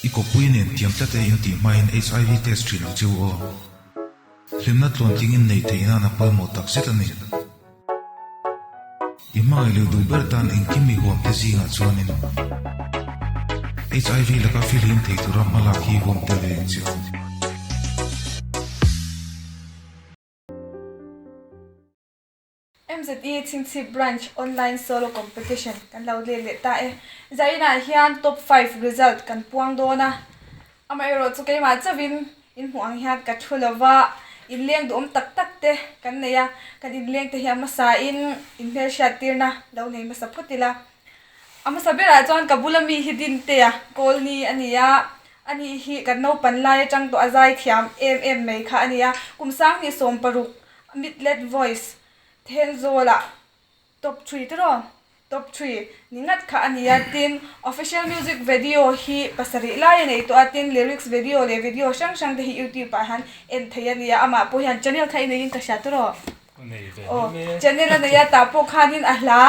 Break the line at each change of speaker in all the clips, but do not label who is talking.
I kawppui nen tiam tlat e intih hmain HIV test thin ang cheu aw. Hlimna tluantling in neih theih nan a pawimawh tak zet a ni. I hmangaih leh duh ber tan engkim i huam te zingah chuanin HIV laka fihlim thei tura hmalak hi huam tel ve ang cheu.
MZE Chhingchhip Branch Online Solo Competition kan lo let leh ta e. Zainah hian Top 5 result kan puang dawn a. Amaherawh chu keimah chauhin in hmuh ang hian ka thu lova, inleng duhawm tak tak te kan nei a, kan inleng te hi a hmasa in inhmelhriat tirna lo nei hmasa phawt ila. A hmasa berah chuan ka bula mi hi Dintea Kawlni a ni a, ani hi kan naupan lai atang tawh a zai thiam em em mai kha a ni a, kum sanghnih 16 Midlet Voice Thenzawl-ah Top 3 tiraw? Top 3 ni ngat kha a ni a, tin official music video hi pasarih lai a nei tawh a, tin lyrics video leh video hrang hrang te hi youtube ah hian en thei a ni a, amah pawh hian channel kha i neiin ka hria tiraw? Aw channel a nei a, tah pawh khanin a hla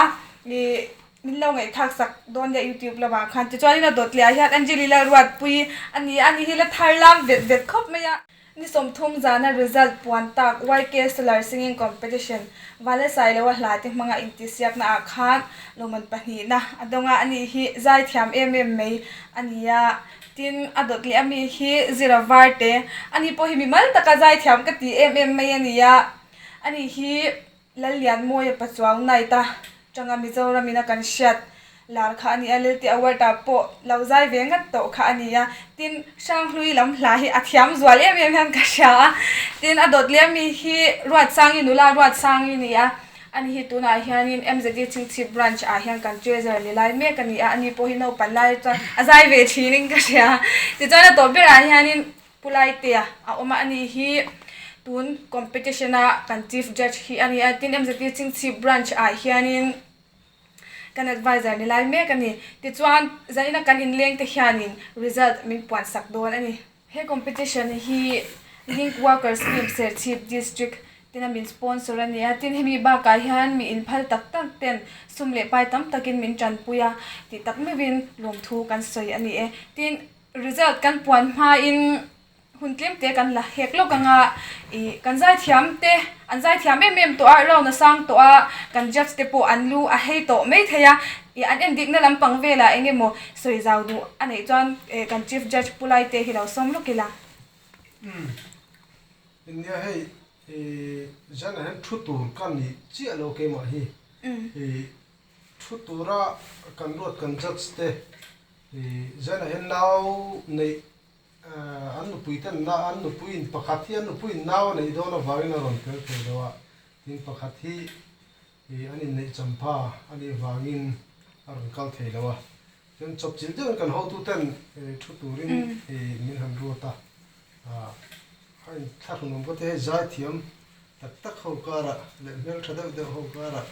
ih min lo ngaihthlak sak dawn nia youtube lamah khan, tichuanin a dawt leh ah hian Anjali Lalruatpui a ni a, ani hi la thar lam vet vet khawp mai a. Ni 30 zana result puan tak YK Solar Singing Competition Vale Sailoa hla te hmanga intihsiakna ah khan lawmman pahnihna a dawng a, ani hi zai thiam em em mai a ni a, tin a dawt leh ami hi Zira Varte, ani pawh hi mimal taka zai thiam ka ti em em mai a ni a, ani hi Lallianmawia Pachuau Night a tanga Mizoram in a kan hriat lar kha a ni a, Lilti Award ah pawh lo zai ve ngat tawh kha a ni a, tin Hranghlui lam hla hi a thiam zual em em hian ka hria a, tin a dawt leh ami hi Ruatsangi nula Ruatsangi ni a, ani hi tunah hianin MZD Chhingchhip Branch ah hian kan Treasurer ni lai mek a ni a, ani pawh hi naupan lai chuan a zai ve thin in ka hria, tichuan a tawp berah hianin Pu Laitea a awm a, ani hi tun competition a kan chief judge hi a ni a, tin MZT Chhingchhip branch ah hianin kan advisor ni lai mek a ni. Tichuan zaina kan inleng te hianin result min puan sak dawn a ni. He competition hi Link Worker Scheme Serchhip District tina min sponsor a ni a, tin hemi bakah hian mi inphal tak tak ten sum leh pai tam takin min tanpui a tih tak meuhin lawmthu kan sawi a ni e. Tin. Result kan puan hmain hun tlem te kan la hek lawk ang a, ih kan zaithiam te an zaithiam em em tawh a, round a sang tawh a, kan judge te pawh an lu a hei tawh mai thei a, ih an endikna lampang velah eng emaw sawi zau duh a neih chuan eh kan chief judge Pu Laite hi lo sawm lawk ila.
Umm nia hei ih zan ah hian thu tur ka nih chiah lo keimah hi ih thu tura kan ruat kan judge te Zainah hian nau neih an nupui ten na an nupuiin pakhat hi an nupuiin nau a neih dawn avangin a rawn tel thei lo a, tin pakhat hi an inneih champha a nih vangin a rawn kal thei lo a. Chuan chawpchilh deuhin kan hotu ten thu turin min han ruat a, a inthlahrunawm ka ti hei zaithiam tak tak ho karah leh hmeltha deuh deuh ho karah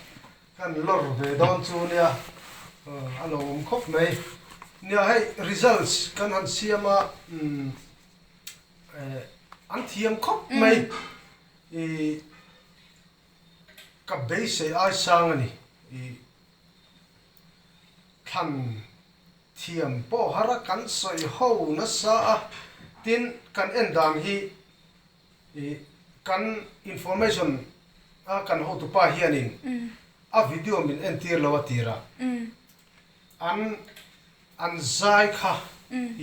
Kan lawr ve dawn chu nia a lo awm khawp mai. Nia hei results kan han siam a an thiam khawp mai i ka beisei ai sang a ni i thlan thiam pawh har a kan sawi ho nasa a tin kan en dan hi I kan information a kan hotupa hianin a video min entir lo a tir a, an an zai kha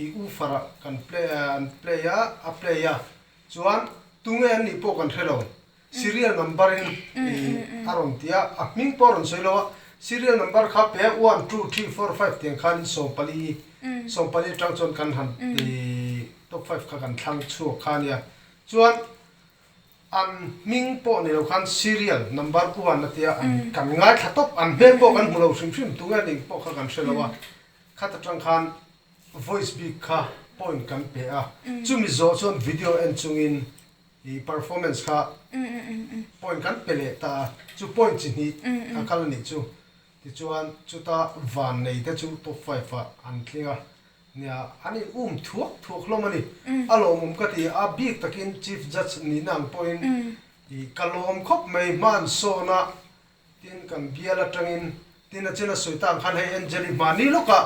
i woofer ah kan play an play a a play a chuan tunge an nih pawh kan hre lo serial number in i a rawn ti a a hming pawh a rawn sawi lo a serial number kha pe a one two three four five tiang khanin 14 14 atang chuan kan han i Top 5 kha kan thlang chhuak kha ania. Chuan an hming pawh ni lo khan serial number 1 a tia an kan ngaithla tawp, an hmel pawh kan hmu lo hrim hrim, tunge ning pawh kha kan hre lo a. Khat atang khan voice bik kha point kan pe a, chumi zawh chuan video en chungin i performance kha point kan pe leh ta a, chu point chi hnih a kal a nih chu. Tichuan chuta van nei te chu top 5 ah an tling a. Nia, an in um thuak thuak hlawm a ni. A lawmawm ka ti, a bik takin Chief Judge nihna ang pawhin i ka lawm khawp mai, hman sawn a, tin kan bial atangin, tin a china sawi ta ang khan hei Angeli hmani lawkah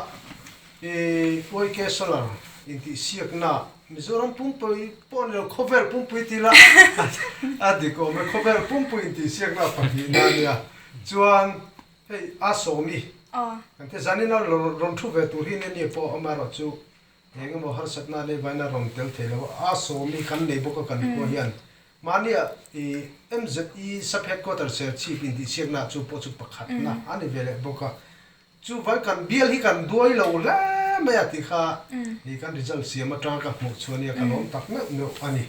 i YK Solar. Intihsiakna Mizoram pumpui pawh ni lo khawvel pumpui ti la a dik awm e, khawvel pumpui intihsiakna pahnihna a nia. Chuan hei a sawmi kan ti zanin a rawn thu ve tur hi nia nia pawh amaherawh chu eng emaw harsatna lei vain a rawn tel thei lo a, a sawmi kan nei bawk a kan khua hian mahnia i MZE sub headquarter Serchhip intihsiakna chu pawh chu pakhatna a ni ve leh bawk a. Chu vai kan bial hi kan duai lo hle mai a tih kha i kan result siam atanga ka hmuh chu ania ka lawm tak meuh meuh a ni.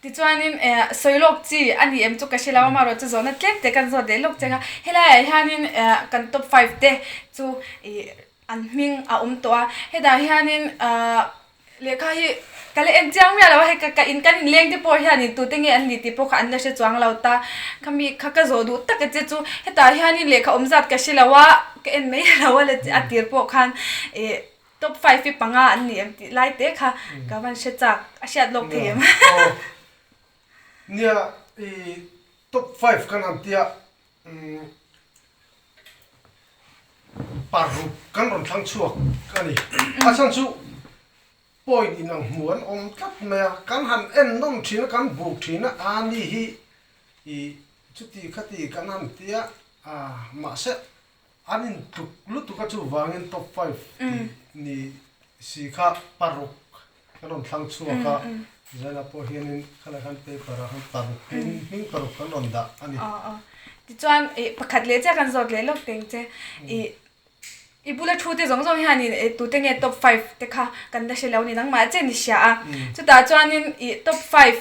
Tichuanin sawi lawk chi a ni em chu ka hre lo a, amaherawh chu zawhna tlem te kan zawt leh lawk cheng a, helaiah hianin kan top five te chu i an hming a awm tawh a, hetah hianin Lehkha hi ka la en chiang miah lo a, hei ka in kan inleng te pawh hianin tute nge an ni tih pawh kha an la hre chuang lo ta. Khami kha ka zawh duh tak a che chu hetah hianin lehkha awm zat ka hre lo a, ka en mai lo a la a tir pawh khan ih top five hi panga an ni em tih lai te kha ka van hre chak a hriat lawk thei em.
Nia ih top five kan han tia Paruk kan rawn thlang chhuak a ni. A chhan chu point inang hmu an awm tlat mai a, kan han en nawm thin a, kan buk thin a, a ni hi ih chuti khati kan han tia a mahse an intluk lutuk a chuvangin top five tih ni si kha paruk Kan rawn thlang chhuak a, Zaina pawh hianin khalai khan paper ah khan paruk hming hming paruk kan rawn dah a ni.
Aw aw. Tichuan ih pakhat leh chiah kan zawt leh lawk teng che. Ih i bula thu te zawng zawng hianin ih tute nge top five te kha kan la hre lo ni nangmah chiah ni hria a. Chutah chuanin ih top five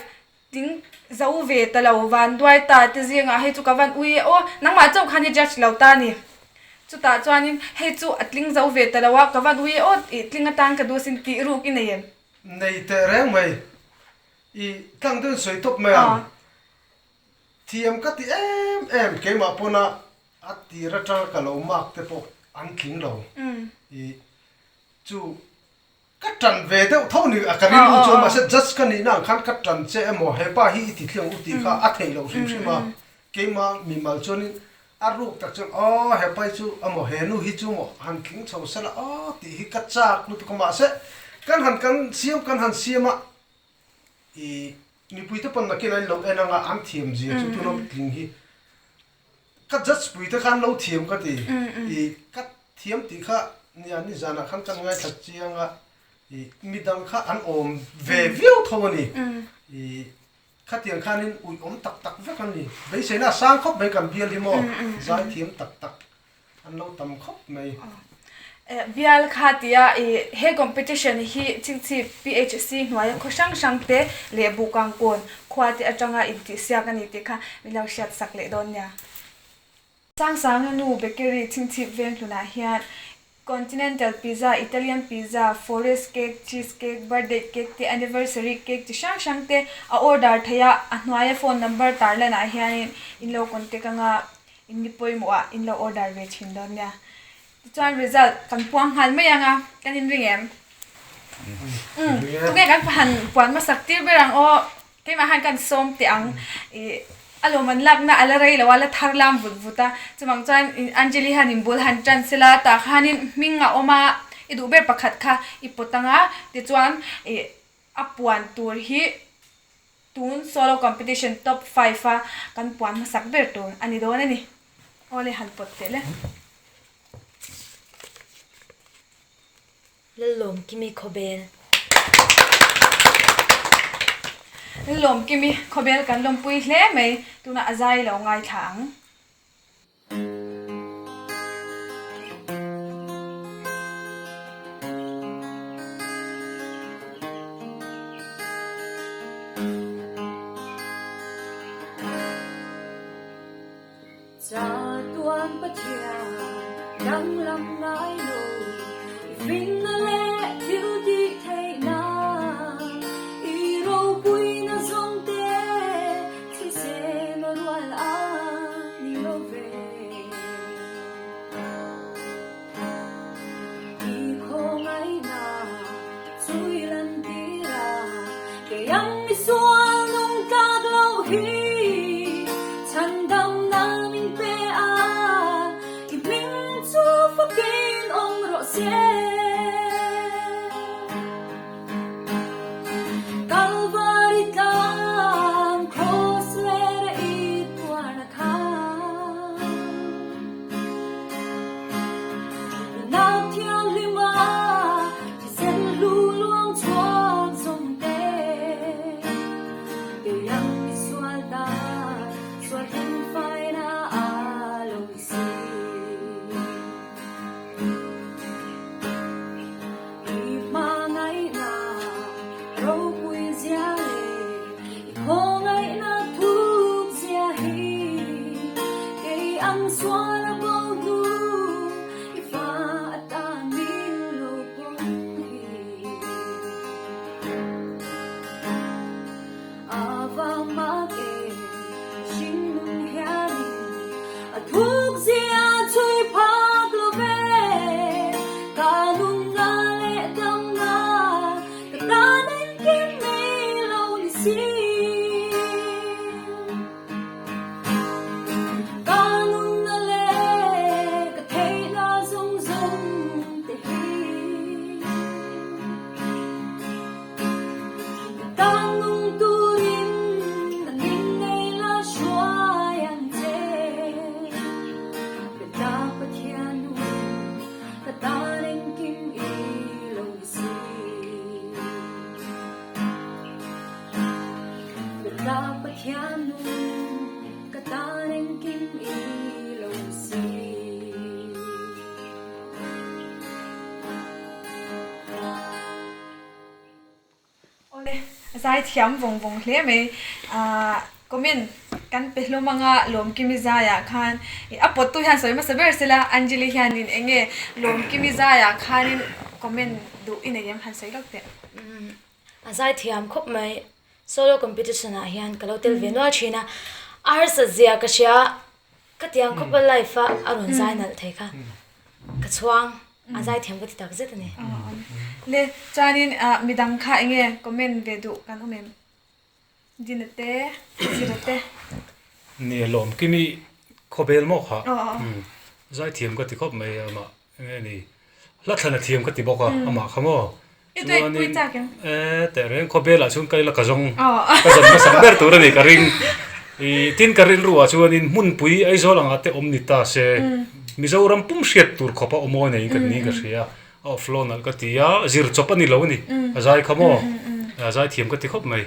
tling zo ve ta lo van duai ta te zingah hei chu ka van ui e aw nangmah chauh khan i judge lo ta ni. Chutah chuanin hei chu a tling zo ve ta lo a, ka van ui e aw tih tling atan ka duh asin tih ruk i nei em?
Nei teh reng mai. I tlang deuhin sawi tawp mai ang. Thiam ka ti em em keimah pawna a tir atanga ka lo mark te pawh an tling lo. I chu Ka ṭan ve deuh tho ni a ka rilru chuan mahse judge ka nihna ang khan ka ṭan che emaw hepa hi i ti thliang u tih kha a theih loh hrim hrim a, keimah mimal chuanin a ruk tak chuan aw hepa hi chu emaw henu hi chu maw han tling chho sela aw tih hi ka chak lutuk a mahse kan han kan siam kan han siam a i mipuite pawn nakin an lo en anga an thiam zia chu tuna tling hi Ka judge pui te khan lo thiam ka ti. I ka thiam tih kha nia nizanah khan kan ngaithla chiang a, i midang kha an awm ve viau tho a ni. I khatiang khanin uih awm tak tak vek a ni. Beiseina a sang khawp mai kan bial hi maw, zai thiam tak tak an lo tam khawp mai.
Bial kha tia i he competition hi Chingchhip PHC hnuaia khaw hrang hrang te leh Buhkangkawn khua te atanga intihsiak a ni tih kha min lo hriat sak leh dawn nia. Sangsanga nu Bakery Chingchhip veng hlunah hian Continental Pizza, Italian Pizza, Forest Cake, Cheese Cake, Birthday Cake te Anniversary Cake chi hrang hrang te a order theih a, a hnuaia phone number tarlanah hianin in lo contact anga in ni pawimawhah in lo order ve thin dawn nia. Tichuan result kan puang nghal mai ang a, kan inring em? Umm, tunge kan han puan hmasak tir ber ang aw, keimah hian kan sawm teh ang, ih a lawm an lakna a la rei lo a, la thar lam vut vut a, chuvang chuan Anjali hian in bul han tan sela, tah khanin hming a awm a, i duh ber pakhat kha i pawt ang a, tichuan ih a puan tur hi tun solo competition top five a kan puan hmasak ber tur a ni dawn a ni. Aw le han pawt teh le.
Lalawmkimi Khawbel.
Lalawmkimi Khawbel kan lawmpui hle mai, tunah a zai lo ngaithla ang.
Chatuan Pathian danglam ngai lo, i finna leh thil tih theihna, i ropuina zawng te thisen a rual a ni lo ve. I khawngaihna chui lan tir a, kei ang misual nung tlak lo hi chhandamna min pe a, i hming chu fakin aw. tlak Pathian nung ka tan engkim i lo si.
Awle, zai thiam vawng vawng hle mai. Ahh comment kan pe hlawm anga Lawmkimi zaiah khan ih a pawttu hian sawi hmasa ber sela Anjali hianin eng nge Lawmkimi zaiah khanin comment duh i nei em han sawi lawk teh.
Umm a zai thiam khawp mai. Solo competition ah hian ka lo tel ve nual thin a, a harsat zia ka hria ka tiang khawp a life a a rawn zai nalh thei kha ka chhuang a zai thiam ka ti tak zet a ni.
Le chuanin ah midang kha eng nge comment ve duh kan awm em? Dina te, Zira te.
Ni lawm kimi khawbel maw kha zai thiam ka ti khawp mai amah eng nge ni hla thlan a thiam ka ti bawk a amah kha maw chuanin e teh reng khawbelah chuan ka ila ka zawng ka zawn hmasak ber tur a ni ka ring ih tin ka rilru ah chuanin hmunpui Aizawl angah te awm ni ta se Mizoram pum hriat tur khawpa awm aw nei kan niin ka hria a off law nalh ka ti a zir chawp a ni lo a ni a zai kha maw a zai thiam ka ti khawp mai.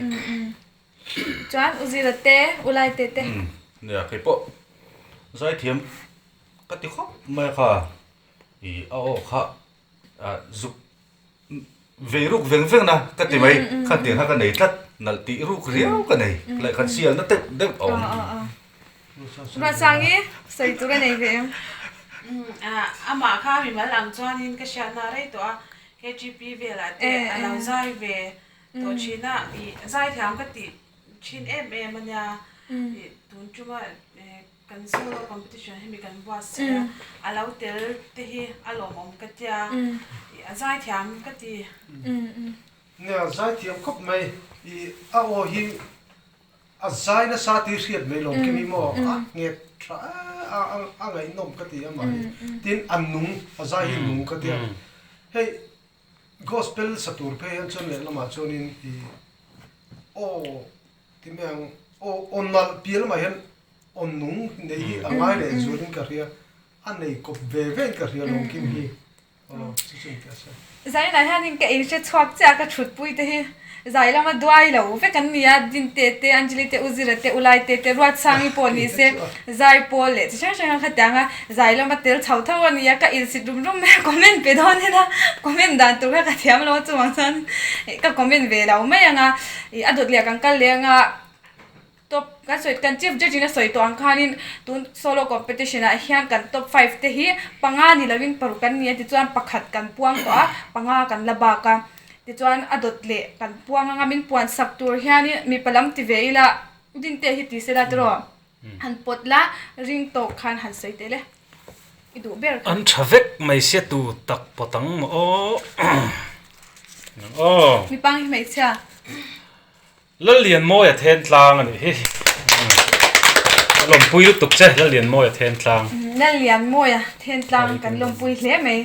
Chuan u Zira te u Laite te.
Nia keipawh zai thiam ka ti khawp mai a kha ih a aw kha ah zuk vei ruk veng veng na ka ti mai khan tiang kha ka nei tlat nalh tih ruk riau ka nei leh khan sial na deuh deuh a awm.
Ruatsangi sawi tur a nei ve em?
Amah kha mimal ang chuanin ka hriatna rei tawh a KGP velah te a lo zai ve tawh thin a ih zaithiam ka tih thin em em a nia ih tun tuma Kan solo competition hi mi kan buatsaih a, a lo tel te hi a lawmawm ka tia, a zaithiam ka ti.
Nia, zaithiam khawp mai. I a aw hi a zai nasa tih hriat mai lawm khi mi maw a nghet tha a a ngaihnawm ka ti amah hi. Tin a nung, a zai hi nung ka tia. Hei gospel sa tur phei hian chuan lehlamah chuanin i aw ti mai ang aw aw nalh piah lamah hian Aw nung nei hi a ngai leh zualin ka hria, a nei kawp ve vein ka hria lawmkim hi. Aw, chu chu engtia sawi.
Zainah hianin ka inhre chhuak chiah a, ka thutpui te hi zai lama duai lo vek an ni a, Dinte te, Anjali te, Uzira te, Ulaite te, Ruatsangi pawh ni se, zai pawl leh chi hrang hrang a khatiang a, zai lama tel chho tho a ni a, ka insit rum rum mai a, comment pe dawn ila comment dan tur kha ka thiam lo a, chuvang chuan ka comment ve lo mai ang a, ih a dawt leh kan kal leh ang a. Top kan sawi kan chief judge in a sawi tawh ang khanin tun solo competition ah hian kan top five te hi panga ni lovin paruk an ni a tichuan pakhat kan puang tawh a panga kan la bak a tichuan a dawt leh kan puang anga min puan sak tur hianin mipa lam ti ve ila dinte hi ti sela tiraw han pawt la ring tawk khan han sawi teh le i duh ber kha.
An tha vek mai sia tu tak pawt ang maw aw aw.
Mipa hi hmeichhia.
Lallianmawia Thentlang a nih hi. Ka lawmpui lutuk che Lallianmawia Thentlang.
Lallianmawia Thentlang kan lawmpui hle mai.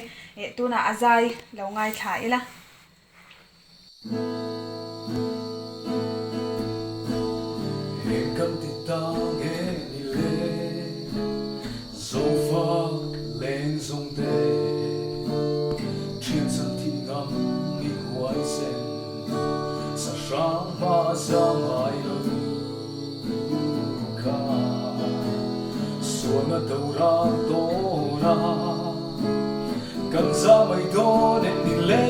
Tunah a zai lo ngaithla ila.
Heng kan ti ta nge ni le, Zofa leng zawng te, Thian chhan thih ngam ni huaisen. Sa hrang hma za ngai lo kha Sualna do ral dawn a Kan za mai dawn em ni le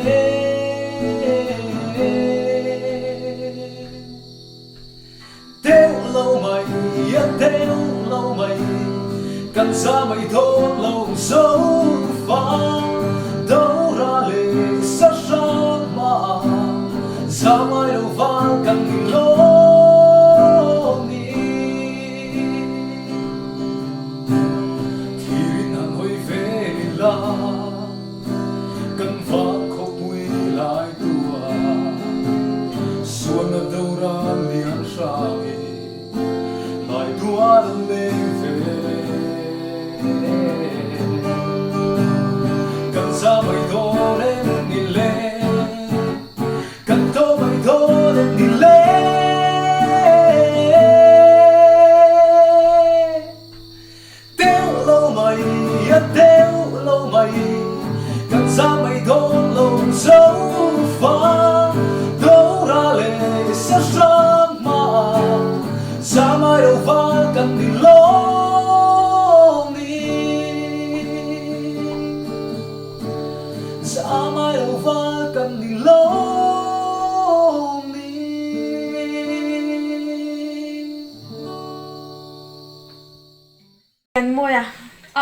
Deuh lo mai a deuh lo mai Kan za mai dawn lo zo fa Do ra le sa hrang hma Za ngai lo val kan ni lawm ni Thirin han hawi ve la Kan vang khawpui lai tua Sualna do ral lian hrang i Lai dual leng ve Kan za mai dawn em ni le Kan to mai dawn em ni le.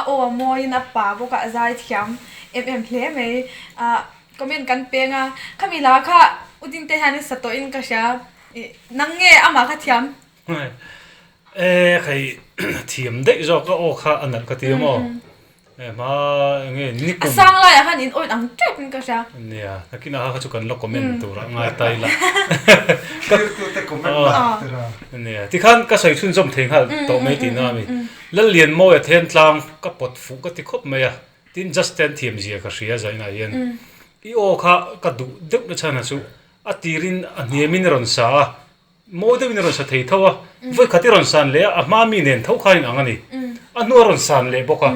aw a mawiin a pa bawk a, a zai thiam em em hle mai. Ah comment kan peng a, khami hla kha U Dinte hian i sa tawhin ka hria, ih nang nge amah kha thiam?
E khai thiam daih zawk a aw kha a nalh ka ti a maw? Hma enge nikum.
A sang laiah khan in awih ang tep in ka hria.
Nia, nakinah kha kha chu kan la comment tur a ngai ta ila.
Thirtute comment la tira.
Nia, tikhan ka sawi chhunzawm thei nghal tawh mai tihna a mi. Lallianmawia Thentlang ka pawt fuh ka ti khawp mai a, tin Justin thiamzia ka hria zainah hian i aw kha ka duh deuh na chhan a chu a tirin a hniamin a rawn sa a, Mawi deuhin a rawn sa thei tho a, vawikhat i rawn san leh a, a hma mi nen tho khan in ang a ni. A hnu a rawn san leh bawk a,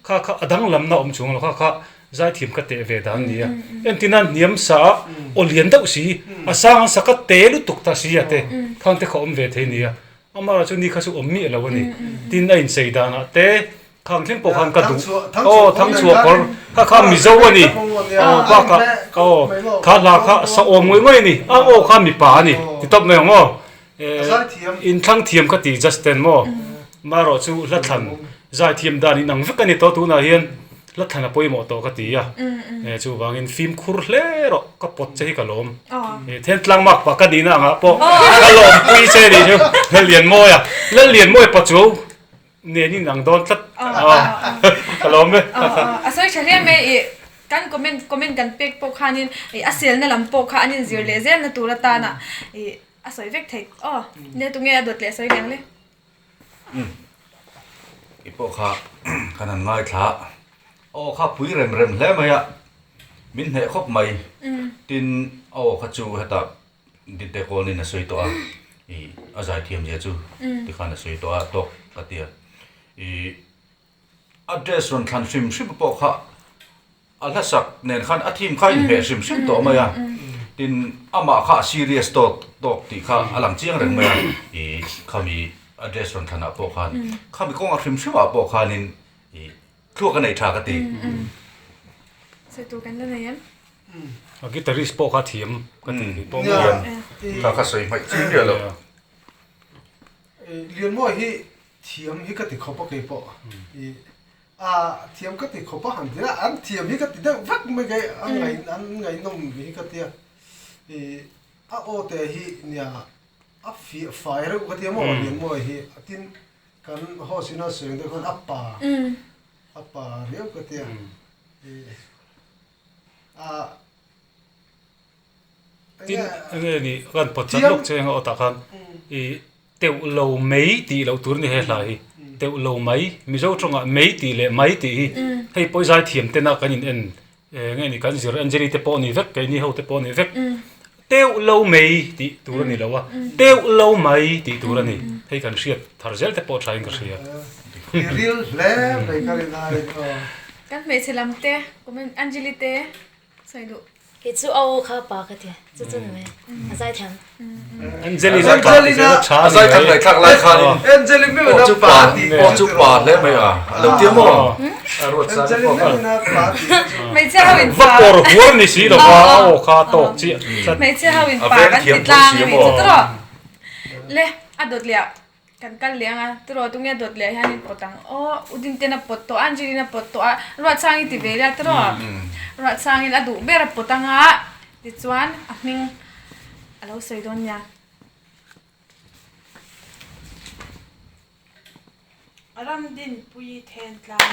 kha kha a danglamna awm chung lo, kha kha zaithiam ka teh ve dan a ni a. Entina hniam sa a, aw lian deuh si, a sang an sa ka te lutuk ta si a te, khang te kha awm ve thei a ni a. Amah erawh chu ni kha chu awm miah lo a ni. Tin a inchei danah te, Khang thleng pawh khan ka duh. Aw thangchhuah kawr kha kha Mizo a ni. Aw bakah aw kha hla kha sa awm ngawih ngawih a ni. A aw kha mipa a ni ti tawp mai ang aw. Inthlang thiam ka ti Justin maw. Marawh chu hla thlan zaithiam dan inang vek a ni tawh tunah hian hla thlan a pawimawh tawh ka ti a. Chuvangin fimkhur hle rawh ka pawt che hi ka lawm. Thentlang mak pah ka nihna angah pawh ka lawmpui che nih chu Lallianmawia. Lallianmawia pachuau. Nen in ang dawn tlat ka lawm e.
A sawi tha hle mai i kan comment comment kan pek pawh khanin i a selna lam pawh kha an inzir leh zelna tur atana i a sawi vek thei aw ne tunge a dawt leh a sawi leng le.
I pawh kha kan han ngaithla aw kha pui rem rem hle mai a min hneh khawp mai tin aw kha chu hetah Dinte Kawlnin a sawi tawh a, ih a zaithiam zia chu tikhan a sawi tawh a tawk ka ti a. Ih a dress rawn thlan hrim hrim pawh kha a hlasak nen khan a theme kha a inhmeh hrim hrim tawh mai a. Tin amah kha a serious tawk tawk tih kha a lang chiang reng mai a. Ih khami a dress rawn thlanah pawh khan khami kawngah hrim hrimah pawh khanin ih thluak a nei tha ka ti.
Sawi tur kan la nei em?
A guitarist pawh kha thiam ka ti tih pawh maw.
Kha kha sawi hmaih chi miah lo.
Lianmawi hi thiam hi ka ti khawp a kei pawh. A thiam ka ti khawp a han ti a, an thiam hi ka ti deuh vek mai kei a an ngaihnawm hi ka tia. A aw te hi nia a fiah fai reuh ka tia maw Lianmawi hi. Tin kan host in a sawi ang deuh khan a pa a pa riau ka tia.
Tin enge ni kan pawt chat lawk che anga awtah khan i teuh lo mei tih loh tur a ni he hla hi teuh lo mai Mizo tawngah mei tih leh mai tih hi hei pawh i zaithiam tena kan in en enge ni kan zir Anjali te pawh a ni vek keini ho te pawh a ni vek teuh lo mei tih tur a ni lo a teuh lo mai tih tur a ni hei kan hriat thar zel te pawh thain ka hria.
I ril hle mai ka rin ai aw.
Kan hmeichhe lam te comment Anjali te sawi duh.
Kei chu a aw kha pa ka ti chu chu ni mai a zai thiam.
Angelina pa ti chu tha
a zai thiam ngaihthlak lai khan in
Angelina mi na pa ti
aw chu pa hle mai a a lo tia maw a ruat sa
Angelina mi na pa ti chu
Hmeichhe ho in pa
va kawr huar ni si lova a aw kha tawk chiah tlat
Hmeichhe ho in pa kan ti tlang a ni chu tawh le a dawt leh ah Kan kal leh ang a, tiraw tunge dawt leh hian in pawt ang aw, U Dinten a pawt tawh a, Angeline a pawt tawh a, Ruatsang i ti ve lia tiraw, Ruatsangin a duh ber a pawt ang a, tichuan a hming a lo sawi dawn nia.
Ramdinpui Thentlang.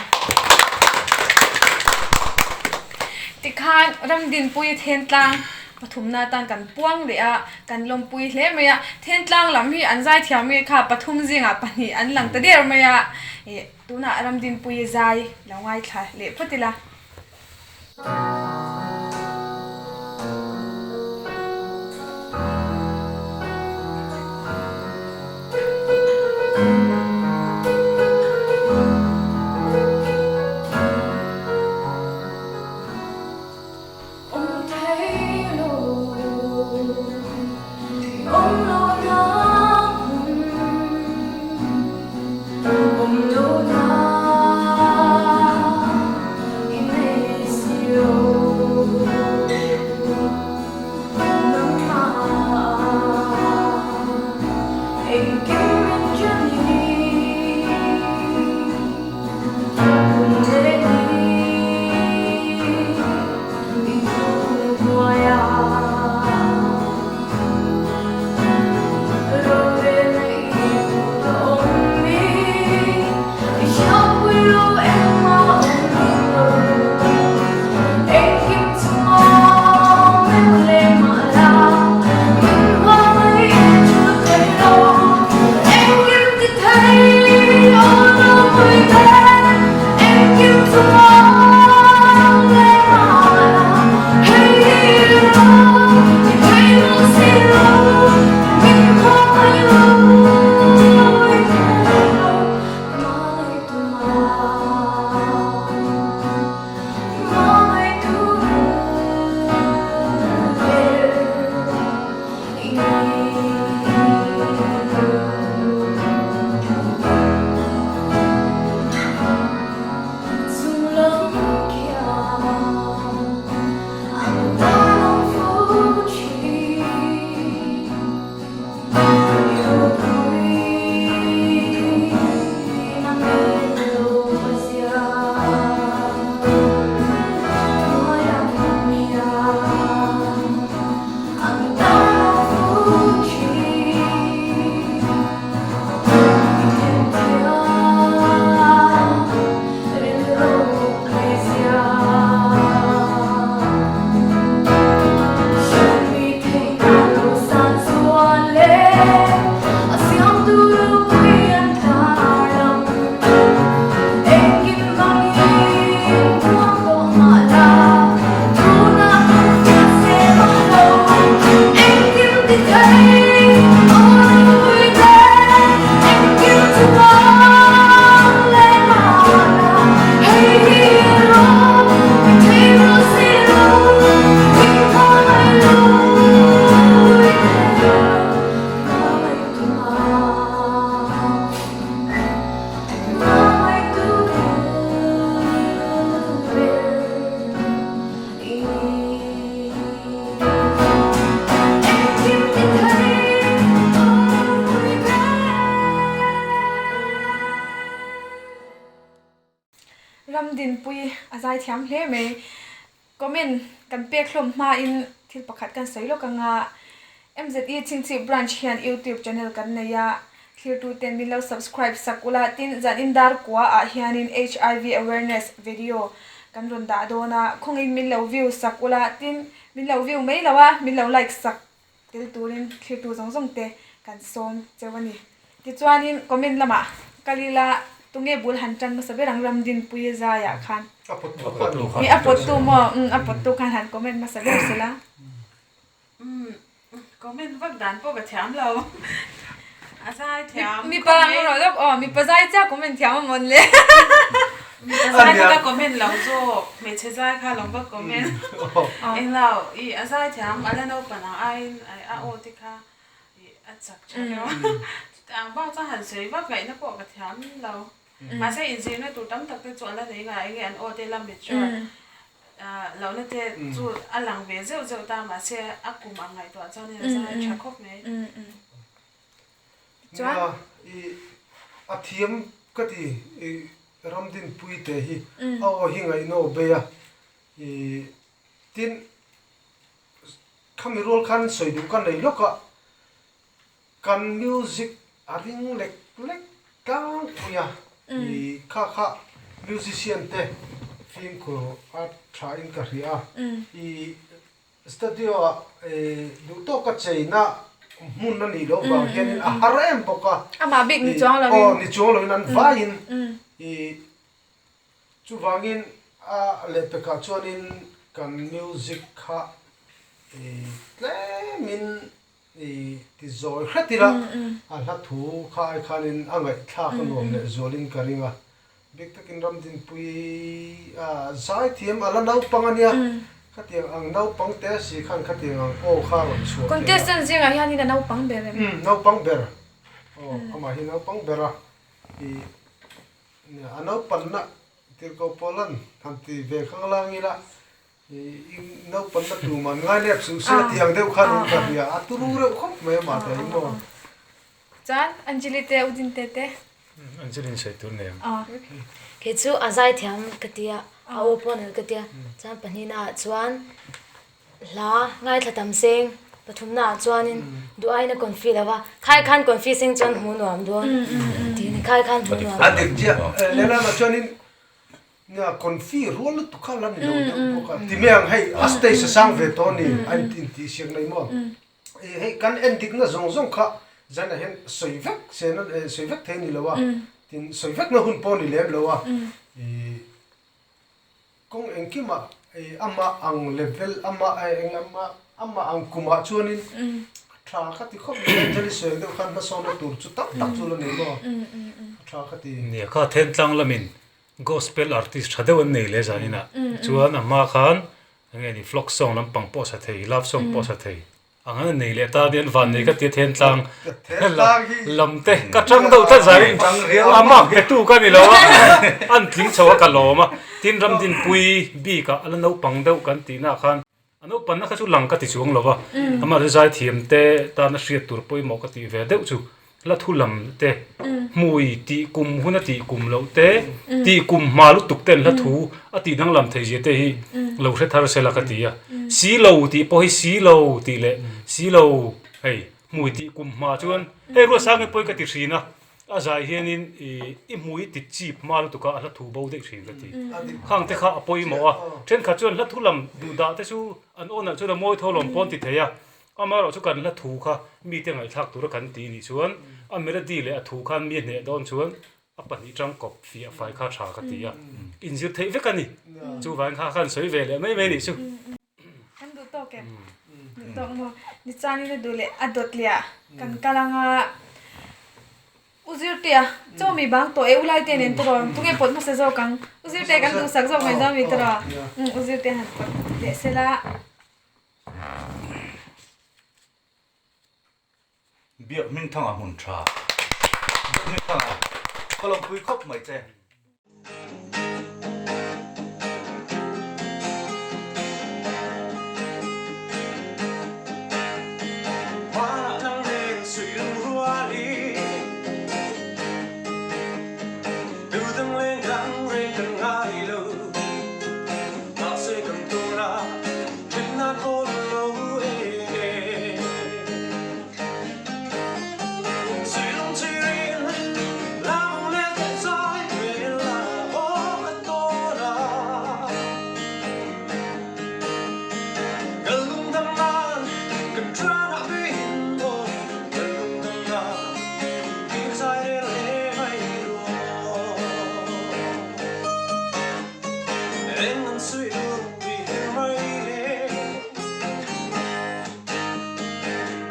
Tikhan Ramdinpui Thentlang pathumna atan kan puang leh a, kan lawmpui hle mai a. Thentlang lam hi an zaithiam nge kha pathum zingah pahnih an lang ta der mai a. Ih tunah Ramdinpui zai lo ngaithla leh phawt ila. Ramdinpuii a zaithiam hle mai. Comment kan pek hlawm hmain thil pakhat kan sawi lawk ang a, MZE Chhingchhip Branch hian YouTube channel kan nei a, thlirtuten min lo subscribe sak ula, tin zanin dar kua ah hianin HIV awareness video kan rawn dah dawn a, khawngin min lo view sak ula, tin min lo view mai lo a, min lo like sak tel turin thlirtu zawng zawng te kan sawm cheu a ni. Tichuanin comment lamah kal ila tunge bul han tan hmasa ber ang Ramdinpuii zaiah khan.
A pawttu khan.
Mi a pawttu maw? Umm a pawttu khan han comment hmasa ber sela.
Umm comment vak dan pawh ka thiam lo. A zai thiam
Mipa ang rawh lawk aw mipa zai chiah comment thiam a mawn le.
Mipa zai kha ka comment lo zawk hmeichhe zai kha lo va comment. Englo i a zai thiam a la naupang ang aiin a aw te kha i a chak tha deuh a. Chutiang bak chuan han sawi vak ngaihna pawh ka thiam lo. Mahse inzirna tur tam tak te chu a la nei ngai enge an aw te la mature lohna te chu a lang ve zeuh zeuh ta mahse a kum ang ngaihtuah chuan a zai tha khawp mai.
Chuan i a thiam ka ti i Ramdinpui te hi a aw hi ngaihno bei a i tin khami rual khan sawi duh ka nei lawk a kan music a ring lek lek tlangpui a i kha kha musician te fimkhur a tha in ka hria a i Studio ah duh tawka cheina hmun a nih loh vang hianin a har em bawk a.
Amah bik ni chuang loin.
Aw ni chuang loin an vaiin i chuvangin a lehpekah chuanin kan music kha i tlemin i ti zawi hret ila a hla thu kha ai khanin a ngaihthlak a nuam leh zualin ka ring a. Bik takin Ramdinpui a zaithiam a la naupang a nia, khatiang ang naupang te si khan khatiang ang aw kha a rawn chhuah thei a.
Contestant zingah hianin a naupang ber em?
Umm naupang ber, aw amah hi naupang ber a, ih a naupanna Tirhkoh Pawlan han ti ve khang lang ila ih naupanna tum an ngai lep suh se tih ang deuh khan in ka hria, a turu reuh khawp mai amah te hi maw.
Chuan Anjali te Udin te te.
Anjali sawi tur nei ang.
Kei chu a zai thiam ka ti a, a aw pawh nalh ka ti a, chuan pahnihna ah chuan hla ngaithla tam seng, pathumna ah chuanin duh aiin a confi lo va, khai khan confi seng chuan hmuh nuam dawn tih a ni, khai khan hmuh nuam.
A dik chiah, lehlamah chuanin nia confi rual lutuk kha la ni lo deuh bawk a, ti mai ang hei a stage a sang ve tawh a ni, a intihsiak nei maw. Hei kan en dikna zawng zawng kha zanah hian sawi vek sena sawi vek thei a ni lo a, tin sawi vekna hun pawh a ni lem lo a, ih kawng engkimah ih amah ang level amah eng amah amah ang kumah chuanin tha ka ti khawp mai Anjali sawi ang deuh khan hmasawnna tur chu tam tak chu la nei maw a tha ka ti.
Nia kha Thentlang lamin gospel artist tha deuh an nei leh zaninah chuan a hma khan Enge ni vlog song lampang pawh sa thei, love song pawh sa thei ang an nei leh ta anian van nei ka tia then tlang lam te ka tang deuh tlat zai a mark pe tu ka ni lo a an tling chho a ka lawm a tin Ramdinpui bik ah a la naupang deuh kan tih na khan a naupan na kha chu lang ka ti chuang lo va amah chu zaithiam te tana hriat tur pawimawh ka tih ve deuh chu. Hla thu lam te, hmui tih kum hun a tih kum loh te, tih kum hma lutuk ten hla thu a tih danglam thei zia te hi lo hre thar sela ka ti a. Si lo tih pawh hi si lo tih leh si lo hei hmui tih kum hma chuan hei Ruatsangi pawh hi ka ti thin a, a zai hianin i hmui ti chip hma lutuk a a hla thu bo daih thin ka ti. Khang te kha a pawimawh a, thenkhat chuan hla thu lam duh dah te chu an awn ah chuan a mawi tho lawm pawn ti thei a. Amaherawh chu kan hla thu kha mite ngaihthlak tura kan tih nih chuan a melody leh a thu khan mi a hneh dawn chuan a pahnih tang kawp fiah fai kha tha ka ti a, inzir theih vek a ni. Chuvangin kha khan sawi ve leh mai mai nih chu.
Kan duh tawk em? Duh tawk maw? Nichuanin a duh leh a dawt leh ah kan kal anga U Zirtea, chaw mi bang tawh e, U Laite nen tawh raw, tunge pawt hmasa zawk ang? U Zirtea kan duhsak zawk mai dawn mi tawh raw? U Zirtea han pawt leh sela.
Biak Hmingthanga hmun tha. Biak Hmingthanga ka lawmpui khawp mai che.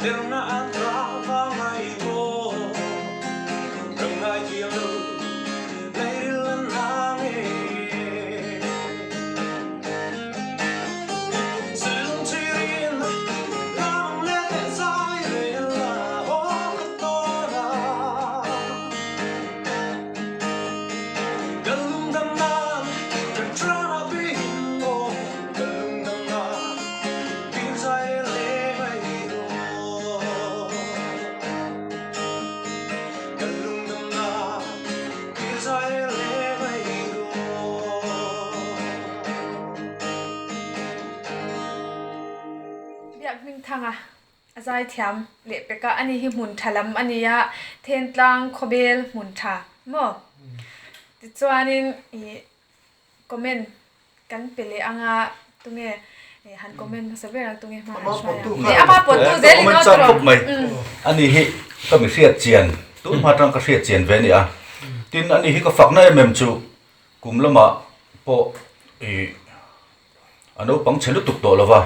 Biak Hmingthanga a zaithiam leh pek a, ani hi hmun tha lam a ni a, Thentlang khawbel hmun tha maw? Tichuanin ih comment kan pe leh anga tunge han comment hmasa ber ang tunge hma an hruai ang ih ama pawttu zel in aw tawrh
khawp mai ani hi ka mi hriat chian tun hma tang ka hriat chian ve a ni a tin ani hi ka fakna em em chu kum lamah pawh ih a naupang chhe lutuk tawh lova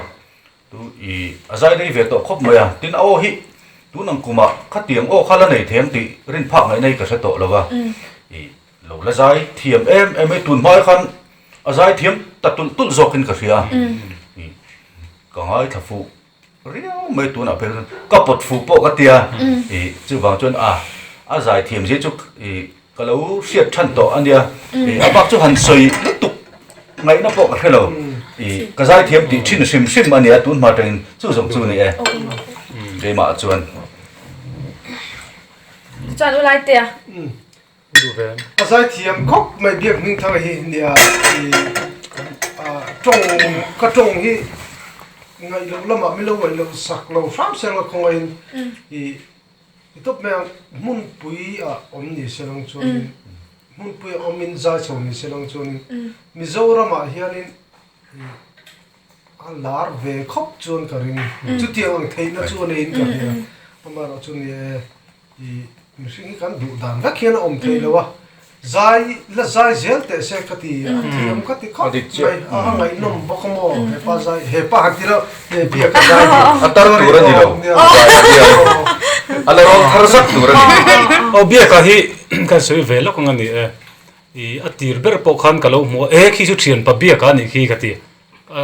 tu ih a zai rei ve tawh khawp mai a tin a aw hi tun ang kumah khatiang aw kha la nei thei ang tih rin phak ngaihna hi ka hre tawh lova ih Lo la zai thiam em em mai tun hmai khan a zai thiam ta tulh tulh zawkin ka hria ka ngaithla fuh riau mai tunah phei chuan ka pawt fuh pawh ka tia ih chuvang chuan a a zai thiam zia chu ih ka lo hriat than tawh a nia ih a bak chu han sawi lutuk ngaihna pawh ka hre lo ih ka zai thiam tih thin hrim hrim a nia tun hma atangin chu zawng chu a ni e keimah chuan.
Chuan u Laitea.
A zaithiam khawp mai biak hming thang hi nia i tawng ka tawng hi ngaih loh lamah min lo ngaih loh sak lo hram se la khawngaihin i i tawp mai ang hmunpui ah awm ni se lang chuanin hmunpui ah awmin zai chho ni se lang chuanin Mizoramah hianin a lar ve khawp chuan ka ring chutiang ang theihna chu a neiin ka hria amaherawhchu ni e. I mihring hi kan duh dan vek hian a awm thei lo a, zai la zai zel teh se ka ti a thiam ka ti khawp mai a a ngaihnawm bawk a maw hepa zai hepa han ti reuh he biak a zai hi
a tar tur a ni lo zai a hian a la rawn thar zak tur a ni.
Aw biaka hi kan sawi ve lawk ang a ni e, i a tir ber pawh khan ka lo hmu a, e khi chu thianpa biaka a nih khi ka ti.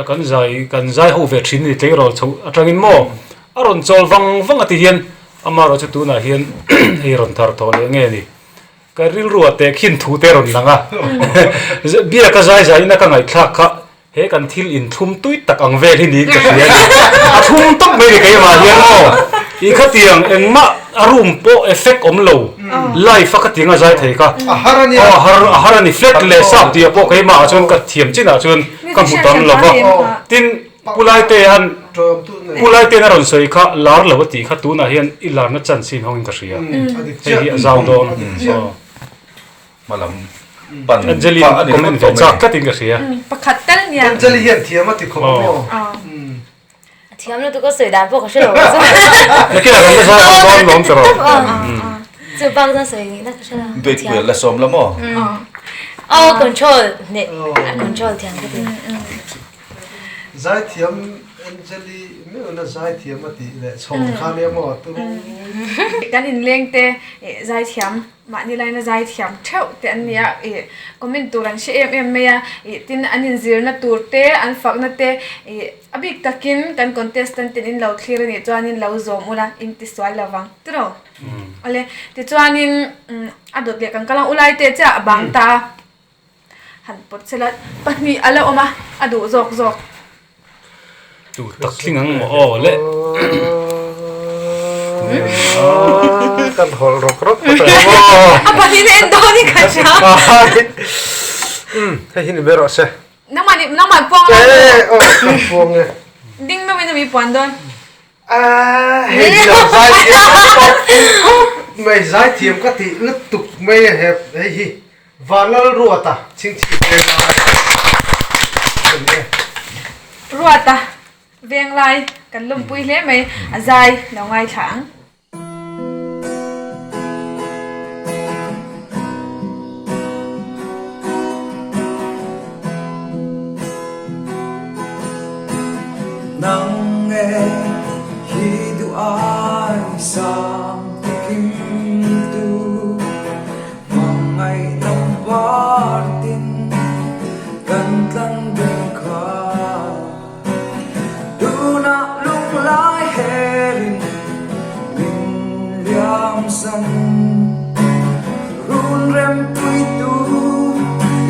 Kan zai kan zai ho ve thin a ni tleirawl chho atangin maw a rawn chawl vang vang a ti hian amaherawh chu tunah hian hei rawn thar tawh leh nge ni ka rilru ah teh khin thu te rawn lang a biak a zai zai in a ka ngaihthlak kha he kan thil inthlum tui tak ang vel hi niin ka hria a ni a thlum tawp mai ni keimah hian maw i khatiang engmah a room pawh effect awm lo live a khatiang a zai thei kha
a har a nia
a har a har a ni flat leh sap tih ah pawh keimah ah chuan ka thiam chinah chuan Ka hmu tam lo va, tin Pu Laitea'n Pu Laitea'n a rawn sawi kha lar lo a tih kha tunah hian i larna chance hi inhawngin ka hria. Hei hi a zau dawn. Anjali comment ve chak tlatin ka hria.
Pakhat tal nia.
Anjali hian thiam a ti khawp a maw?
A thiam lutuk a sawi dan pawh ka hre lo.
Nakinah kan la zau dawn lawm tawh.
Chu bak chuan sawi nihna ka hre lo.
Dawt kual la sawm la maw?
Aw control hneh a control thiam ka ti.
Zaithiam Angeli meuhna zaithiam a tih leh chhawm kha nia maw turu.
Kan inleng te zaithiam Mahni laina zai thiam theuh te an ni a, ih comment tur an hre em em mai a, ih tin an inzirna tur te, an fakna te, ih a bik takin kan contestant ten in lo thlir a nih chuanin lo zawm ula in ti sual lo vang tiraw? Awle, tichuanin a dawt leh kan kal ang, ulai te chiah a bang ta a, han pawt sela pahnih a la awm a, a duh zawk zawk.
Tu tak tling ang maw aw le.
Kan hawlh rawk rawk phawt ang maw.
A pahnih na en dawn in ka hria.
Hei hi ni ber rawh se.
Nangmah ni nangmah puang
la. Eh aw ka puang e.
Ding meuh in ami puan dawn.
Ah hei hi lo zai thiam ka ti tawp khawp mai zai thiam ka tih lutuk mai a hei hi. Vanlal Ruata chhingchhip Venglai a ni e.
Ruata Venglai kan lawmpui hle mai, a zai lo ngaithla ang.
Nang nge hi duh a.
zam tikimtu Hmangaihna partin kan tlan dun kha Tunah lunglai herin min liamsan Run rempuitu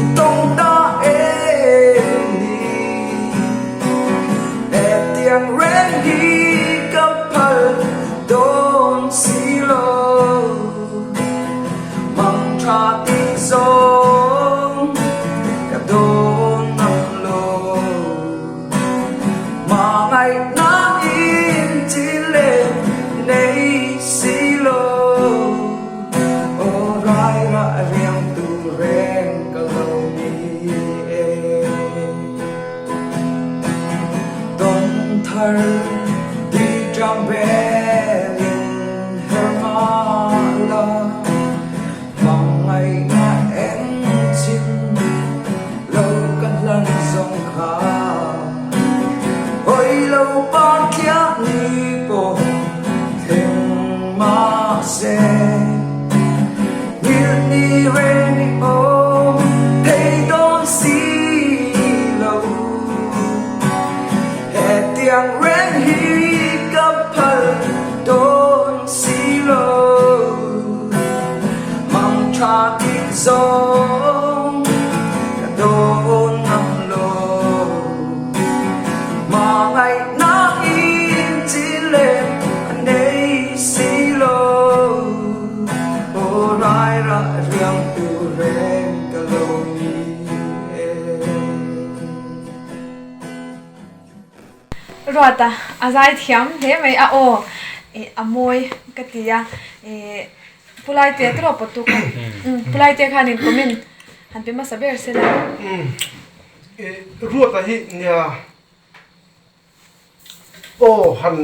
i tawng ta em ni Hetiang reng hi ka phal dawn si lo Mang tha tih zawng ka dawn ngam lo Hmangaihna in chi leh nei si lo Aw rai rah riang tur reng ka lo ni e. Tawn thar tui tang belin her mah la Hmangaihna eng chin lo ka hlan zawng kha Hawi lo par thliah ni pawh thleng mah se Nghilh ni reng i awm thei dawn si lo Hetiang reng hi ka phal dawn si lo Mang tha tih zawng ka dawn ngam lo Hmangaihna in chi leh a nei si lo Aw rai rah riang tur reng ka lo ni e.
Ruata a zai thiam hle mai a aw ih a mawi ka ti a ih Pulaite te rawh pawt tu khan Pulaite khanin comment han pe hmasa ber se la.
Ruata hi nia aw han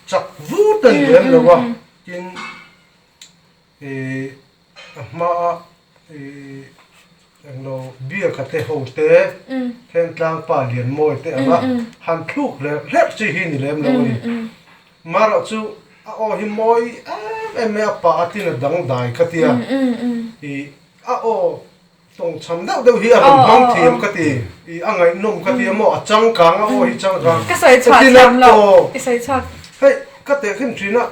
chak vut a ni lem lo a tin a hmaa englo biaka te ho te Thentlang pa Lianmawi te anga han thluk hlek hlek chi hi ni lem lo a ni. Marawh chu a aw hi mawi em em mai a pa a tin a dangdai ka tia ih a aw tawngchham deuh deuh hi a rawn hmang thiam ka ti ih a ngaihnawm ka tia maw a changkang a aw hi changkang
Ka sawi chhuah thiam lo i sawi chhuak.
Hei ka teh khin thin a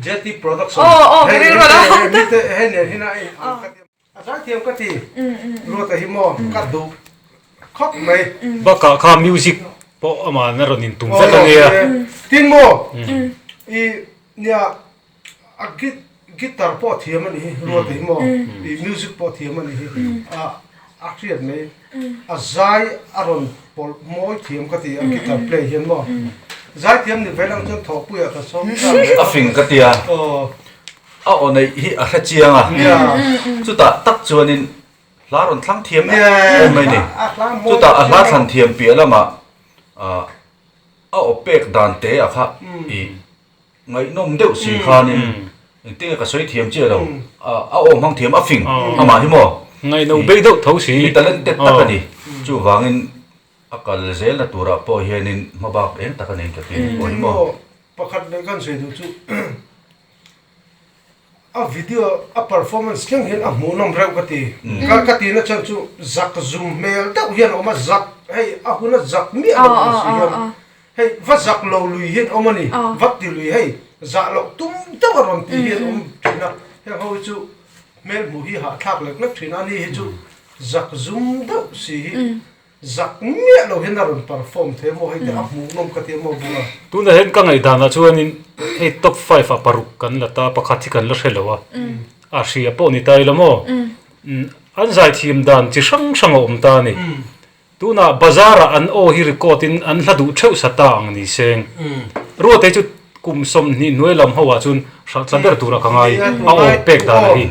JT production hei hei nen hian a in ang ka tia. A zaithiam ka ti, Ruata hi maw ka duh khawp mai.
Bakah kha music pawh amah na rawn intum vek a nia.
Tin maw i nia a guitar pawh a thiam a nih hi Ruata hi maw i music pawh a thiam a nih hi a hriat mai a zai a rawn pawlh mawi thiam ka ti a guitar play hian maw zaithiam ni ve lang chuan thawhpuiah ka sawm ta mai.
A fing ka tia. A aw neih hi a hre chiang a, chutah tak chuanin hla rawn thlang thiam em em mai ni. Chutah a hla thlan thiam piah lamah a aw pek dan te a kha i ngaihnawm deuh si khanin engtin nge ka sawi thiam chiah lo, a aw hmang thiam a fing amah hi maw?
Ngaihno bei deuh tho si.
Mi talented tak a ni. Chuvangin a kal zelna turah pawh hianin hmabak eng tak a nei ka ti a ni pawh hi maw?
Pakhat leh kan sawi duh chu A video a performance thleng hian a hmuhnawm reuh ka ti. Ka ka tihna chhan chu zak zum hmel deuh hian a awm a, zak hei a hun a zak miah lo ang si hian hei va zak lo lui hian a awm a ni, va ti lui hei zah loh tum deuh a rawn tih hian a awm thin a, heng ho hi chu hmel hmuh hi hahthlak lek lek thin a, ani hi chu zak zum deuh si hi Zak miah lo hian a rawn perform thei a maw hei te a hmuhnawm ka ti a maw bula.
Tunah hian ka ngaihdanah chuanin hei top five ah paruk kan la ta pakhat hi kan la hre lo a, a hria pawh ni ta ila maw an zaithiam dan chi hrang hrang a awm ta a ni. Tunah bazar ah an aw hi record in an hla duh theuh sa ta ang ni seng. Ruatei chu kum 20 hnuai lam ho ah chuan hralh tla ber turah ka ngai a aw pek dan a hi.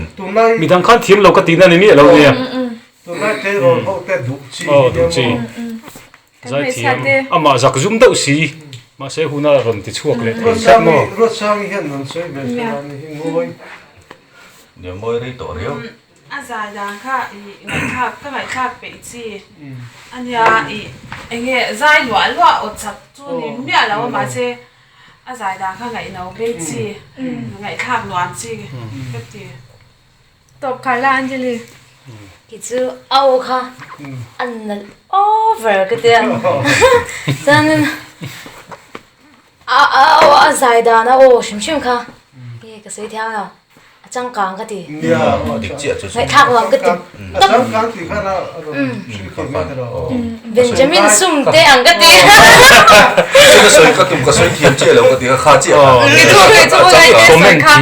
Midang khan thiam lo ka tihna ni miah lo nia.
Tunlai tleirawl ho te duh chi hi nia maw?
Zaithiam amah zak zum deuh si mahse huna rawn ti chhuak leh thei tlat maw?
Ruatsangi hian rawn sawi ve se la ni hi ngawi.
Nia ngawi rei tawh riau.
A zai dan kha i ngaihthlak ka ngaihthlak peih chi ania i enge zai luah luah aw chak chu ni miah lo a mahse. A zai dan kha ngaihno bei chi, ngaihthlak nuam chi ka ti.
Tawp khar la Anjali.
Ki chu a aw kha a nalh over ka tia. Chuanin a aw a zai dan a aw hrim hrim kha nge ka sawi thiang lo a changkang ka ti.
Nia dik chiah chu chu.
Ngaihthlak nuam ka ti.
A changkang tih khan a rawn hrilh theih mai ta lo.
Benjamin sum te ang ka ti.
Ka sawi ka tum ka sawi thiam chiah lo ka ti kha kha chiah kha.
Ni chu hei chu ulai te sawi kha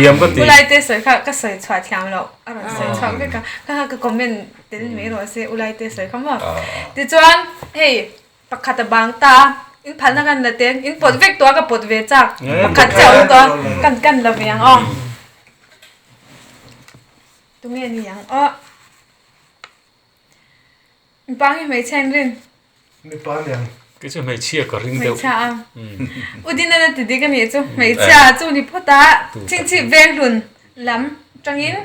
ulai te sawi kha ka sawi chhuah thiam lo a rawn sawi chhuak vek a kha kha ka comment tel mai rawh se ulai te sawi kha maw. Tichuan hei pakhat a bang ta a in phalna kan la ten in pawt vek tawh a ka pawt ve chak pakhat chiah a awm tawh a kan kan la ve ang aw. Tunge ni ang aw. Mipa nge hmeichhia in rin?
Mipa aniang.
Kei chu hmeichhia ka ring deuh.
Hmeichhia a. U Dinana ti dik anih chu. Hmeichhia chu ni phawt a. Chingchhip Venghlun lam tangin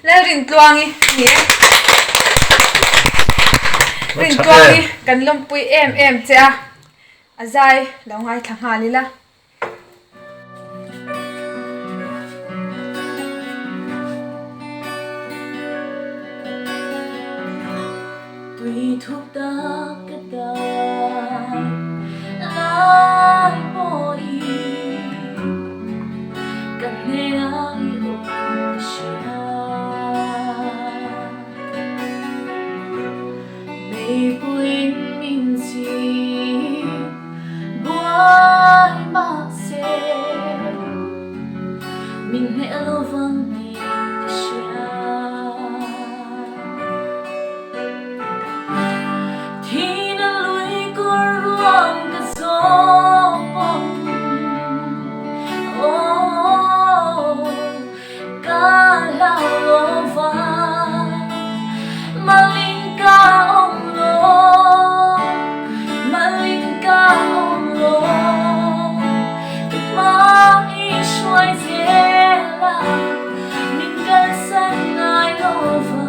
Lalrintluangi a ni e. Rintluangi kan lawmpui em em che a. A zai lo ngaithla nghal ila.
Tui thuk tak ka dai lai pawhin ka hnenah i awm ka hria. Meipuiin min chhip buai mahse min hneh lo vang tih ka hria. Thihna lui kawr ruang ka zawk pawn aw. Ka hlau lo va, malin ka awm lo, malin ka awm lo. Ka hma i hruai zel a, min kalsan ngai lo va.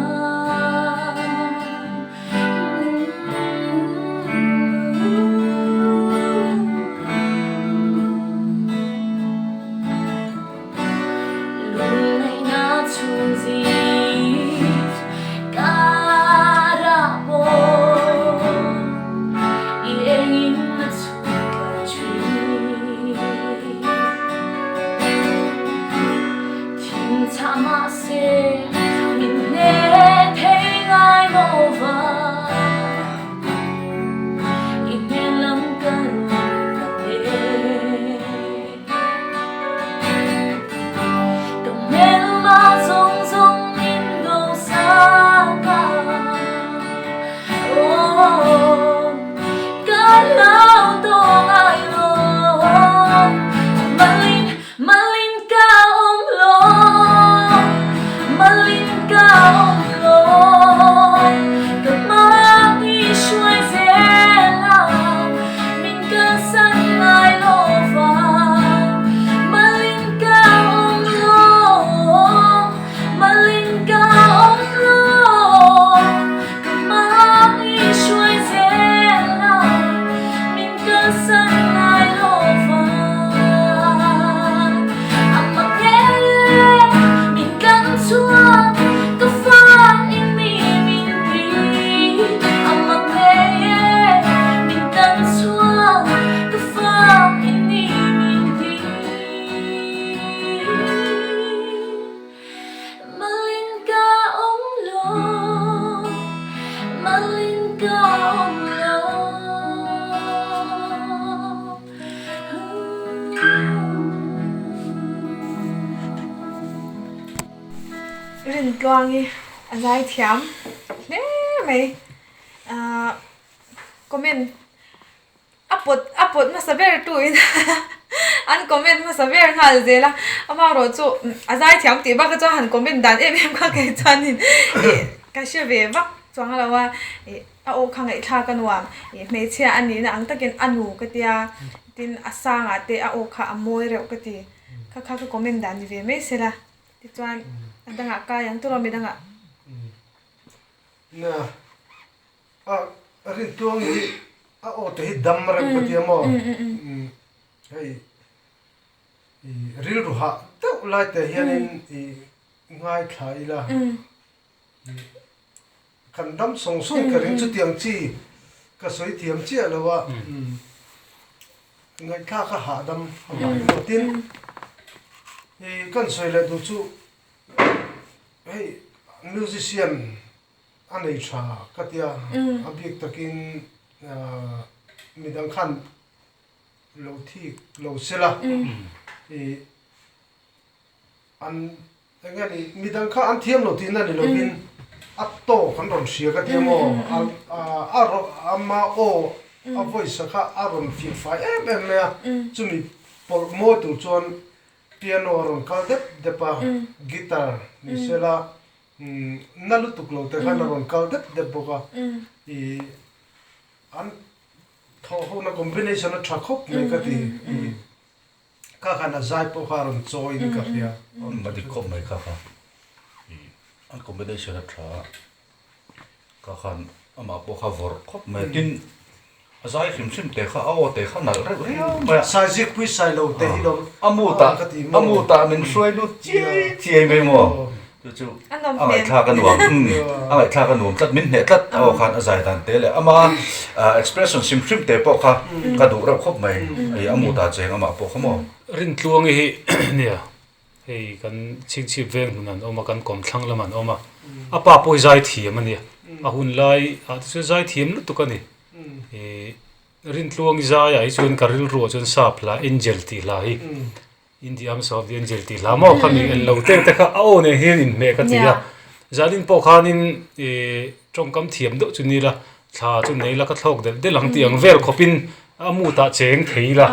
Rintluangi a zaithiam hle mai ahh comment a pawt a pawt hmasa ber tu in an comment hmasa ber nghal zel a amaherawh chu a zaithiam tih bak chuan han comment dan em em kha kei chuanin ih ka hre ve vak chuang lo a ih a aw kha ngaihthlak a nuam ih hmeichhia a nihna ang takin a nu ka tia tin a sangah te a aw kha a mawi reuh ka ti kha kha ka comment dan ni ve mai sela tichuan a dangah kai ang tur a midangah.
Na a rintuang hi a aw te hi dam reuh ka tia maw hei. Rilru hah deuh lai te hianin i ngaithla ila kan dam sawng sawng ka ring chutiang chi ka sawi thiam chiah lo a ngaihthlak a hahdam a mah hi maw tin i kan sawi leh duh chu hei musician a nei tha ka tia a bik takin midang khan lo thik lo sela i an eng nge ni midang kha an thiam lo tihna ni lovin a tawk an rawn hria ka tia maw a ama aw a voice kha a rawn fiah fai em em mai a chumi pawlh mawi tur chuan piano a rawn kal dep dep a guitar ni sela na lutuk lo te khan a rawn kal dep dep bawk a i an Thawh hona combination a tha khawp mai ka ti i kha khan a zai pawh kha a rawn chawi in ka hria.
A dik khawp mai kha kha i an combination a tha a kha khan amah pawh kha vawrh khawp mai tin a zai hrim hrim te kha a aw te kha nalh reuh riau mai a.
Sai zikpui sai lo te hi lo
a mood ah a mood ah min hruai lut chiai chiai mai maw. Chu chu a ngaihthlak a nuam a ngaihthlak a nuam tlat min hneh tlat a aw khan a zai dan te leh ama expression hrim hrim te pawh kha ka duh reuh khawp mai a mut ah cheng amah pawh kha maw.
Rintluangi hi nia hei kan chhingchhip veng hmun an awm a kan kawm thlang lam an awm a a pa pawh hi zai thiam a nia a hun lai ah te chuan zai thiam lutuk a ni ih Rintluangi zai ah hi chuan ka rilru ah chuan sap hla angel tih hla hi In the arms of the angel tih hla maw kha mi en lo te te kha a aw nen hian inhmeh ka ti a, zanin pawh khanin ih tawngkam thiam deuh chu ni la thla chu nei la ka thlawk delh delh ang tih ang vel khawpin a mood ah cheng thei la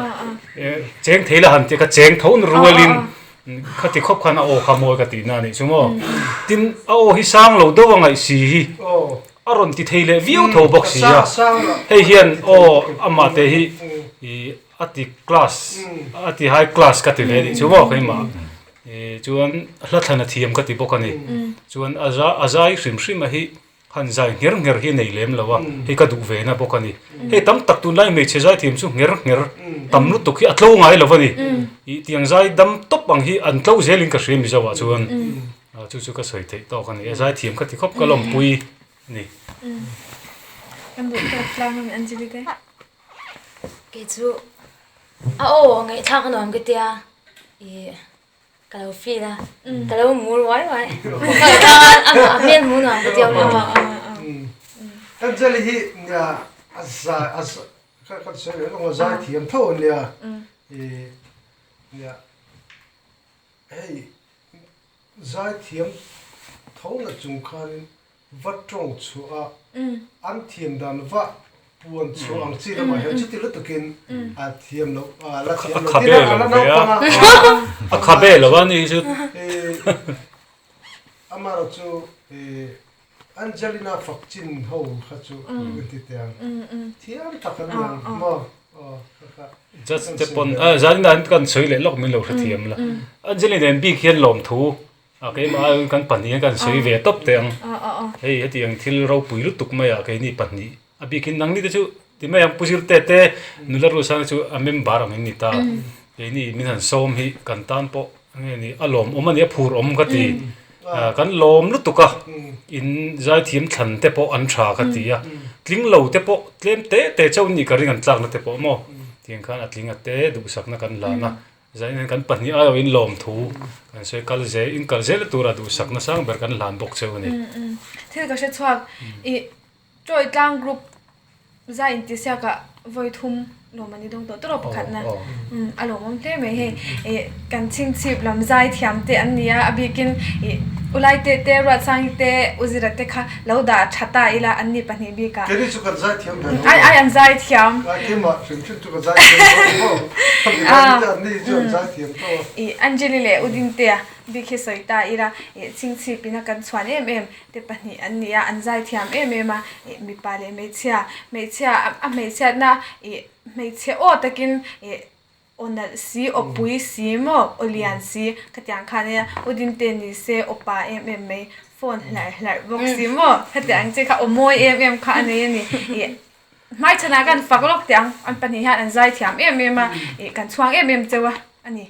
cheng thei la han tih kha cheng tho na rualin khati khawp khan a aw kha mawi ka tihna a nih chu maw tin a aw hi sang lo deuh a ngaih si hi a rawn ti thei leh viau tho bawk si a hei hian aw amah te hi ih. A ti class a ti high class ka ti ve anih chu maw keimah ih chuan hla thlan a thiam ka ti bawk a ni chuan a za a zai hrim hrim a hi han zai ngher ngher hi a nei lem lo a hei ka duh ve na bawk a ni hei tam tak tunlai hmeichhe zai thiam chu ngher ngher tam lutuk hi a tlo ngai lo a ni ih tiang zai dam tawp ang hi an tlo zelin ka hria mizo ah chuan chu chu ka sawi theih tawk a ni a zai thiam ka ti khawp ka lawmpui a ni.
Kan duh tawk tlang a mi Angelite.
Kei chu a aw ngaihthlak a nuam ka tia ih ka lo feel a ka lo mur uai uai a hmel hmuh nuam ka tia aw
Angel hi nia a zai a ka kan sawi leh lawng a zai thiam tho a nia ih nia hei zai thiam tho na chung khanin va tawng chhuah a, an thiam dan va puan chhuah ang chi lamah hian chuti lutukin a thiam loh a la thiam loh tin a la naupang a.
A khabe lo a ni chu.
Amaherawh chu Angelina fak chin ho kha chu inti teh ang. Thiam tak an ni ang maw?
Judge te pawn zanin ah kan sawi leh lawk min lo hrethiam la. Angelina nen bik hian lawmthu A keimah aiin kan pahnih hian kan sawi ve tawp teh ang. Hei hetiang thil ropui lutuk maiah keini pahnih a bikin nangni te chu ti mai ang Pu Zirte te nula Ruasanga chu a member ang in ni ta. Keini min han sawm hi kan tan pawh nge ni a lawmawm a ni a phur awm ka ti. Kan lawm lutuk a in zaithiam thlan te pawh an tha ka ti a. Tling lo te pawh tlem te te chauh nih ka ring an tlakna te pawh maw tiang khan a tling a te duhsakna kan hlan a. Zanin kan pahnih aiawh in lawmthu kan sawi kal zel in kal zel tura duhsakna sang ber kan hlan bawk cheu a ni.
Thil ka hre chhuak i Troy tlang group zai intihsiak ah vawi thum lawm an ni dawng tawh tawrh pakhatna a lawmawm hle mai hei i kan chhingchhip lam zai thiam te an ni a a bikin i Ulai te te Ruatsangi te Uzira te kha lo dah tha ta ila an ni pahnih bik ah.
Kei chu kan zai thiam ve lo.
Ai ai an zai thiam.
Ai keimah hrim hrim chu ka zai thiam lo maw. Midang te an ni chu an zai thiam tawh a.
I Anjali leh Udintea bik hi sawi ta ila i chhingchhip ina kan chhuan em em te pahnih an ni a an zai thiam em em a i mipa leh hmeichhia hmeichhia a hmeichhiatna i hmeichhe aw takin i Aw nalh si, aw pui si maw, aw lian si khatiang khan nia u Dinte ni se aw pa em em mai phone hlarh hlarh bawk si maw khatiang ang che kha aw mawi em em kha a nei a ni. Ih hmaichhanah khan fak lawk teh ang an pahnih hian an zai thiam em em a ih kan chhuang em em cheu a a ni.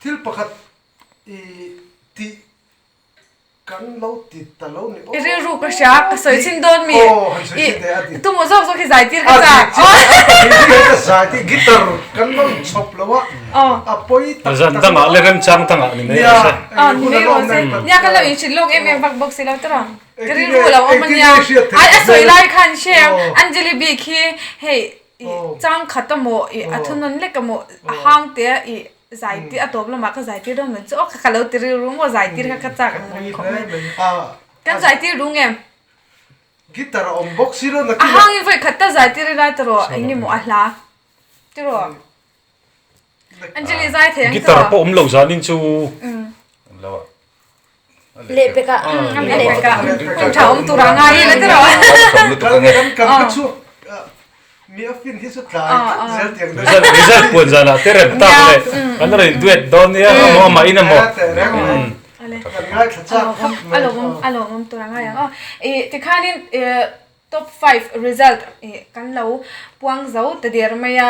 Thil pakhat i tih kan lo ti ta lo ni aw.
I rilru ka hria, ka sawi chhin dawn mi.
Aw, han sawi chhin teh a ti.
Tumaw zawk zawk hi zai tir ka chak.
A ti chiah a, ka zai tir, guitar kan lo inchhawp lo a, a pawi tak tak.
Zan dangah leh remchang dangah ni mai rawh se.
Aw, ni mai rawh se. Nia, kan lo inhrilh lawk em em vak bawk si lo tawrh. Ka rilru lo awm a nia. Ai, a sawi lai khan hre ang, Anjali bik hi hei i chang khat amaw i a thunawn lek amaw a hang te a i zai tir a tawp lamah ka zai tir dawn mai chu aw ka lo ti rilru maw zai tir kha ka chak ang reng khawp mai. Kan zai tir ru nge?
Guitar a awm bawk si lo
nakin a. A hangin vawi khat tal zai tir ila tawrh eng nge maw a hla tiraw? Anjali zai thei ang tiraw?
Guitar pawh awm lo zanin chu.
Leh pek ah
a leh pek ah hun tha awm tur ah ngai ila tiraw.
Kan ka chhuak mi a fin hi chu tlai tlat zel tiang deuh.
Result result puan zan ah te rem tak leh kan rawn in duet dawn nia emaw amah in emaw.
Kan ngaithla chak khawp mai.
A lawmawm a lawmawm tur a ngai ang aw. Ih tikhanin top five result kan lo puang zo ta der mai a.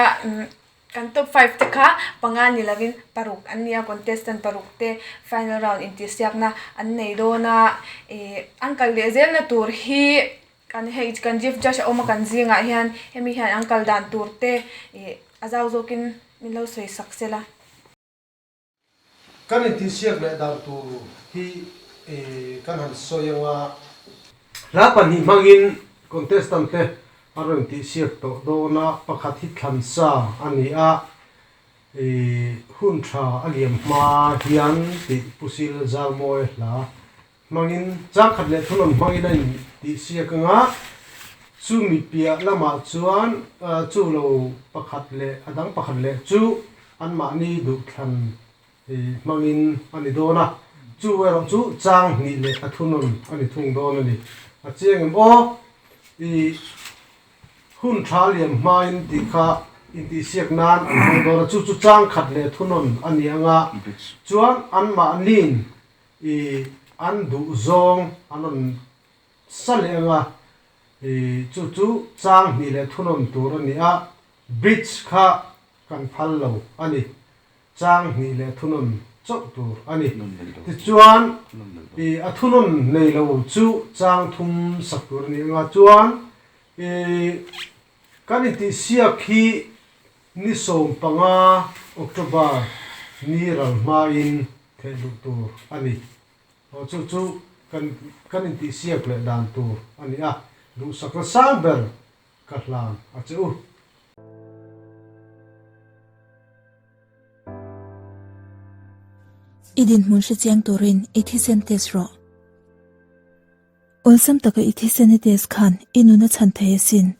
Kan top five te kha panga ni lovin paruk an ni a, contestant paruk te final round intihsiakna an nei dawn a, ih an kal leh zelna tur hi kan hei kan chief judge a awm a kan zingah hian hemi hian an kal dan tur te ih a zau zawkin min lo sawi sak sel a.
Kan intihsiak leh dan tur hi kan han sawi ang a. Hla pahnih hmangin contestant te a rawn tihsiak tawh dawn a, pakhat hi thlansa a ni a, hun tha a liam hma hian tih Pu Sil Zalmawi hla hmangin changkhat leh thunawn hmangin a intihsiak ang a, chumi piah lamah chuan chu lo pakhat leh a dang pakhat leh chu anmahni duhthlan hmangin a ni dawn a, chu erawh chu chang hnih leh a thunawn a ni thung dawn a ni. A chiang em aw? I hun tha liam hmain tih kha intihsiak nan an hmang dawn a, chu chu chang khat leh thunawn a ni ang a, chuan anmahniin I an duh zawng an rawn sa leh ang a, i chu chu chang hnih leh thunawn tur a ni a, bridge kha kan phal lo a ni, chang hnih leh thunawn chauh tur a ni. Tichuan, i a thunawn nei lo chu chang thum sak tur a ni ang a, chuan i kan intihsiak hi Ni 15 October ni ral hmain theih luh tur a ni. Aw chu chu kan kan intihsiak leh dan tur a ni a, duhsakna sang ber ka hlan a che u.
I dinhmun hrechiang turin i thisen test rawh. Awlsam taka i thisen i test khan i nun a chhan thei asin.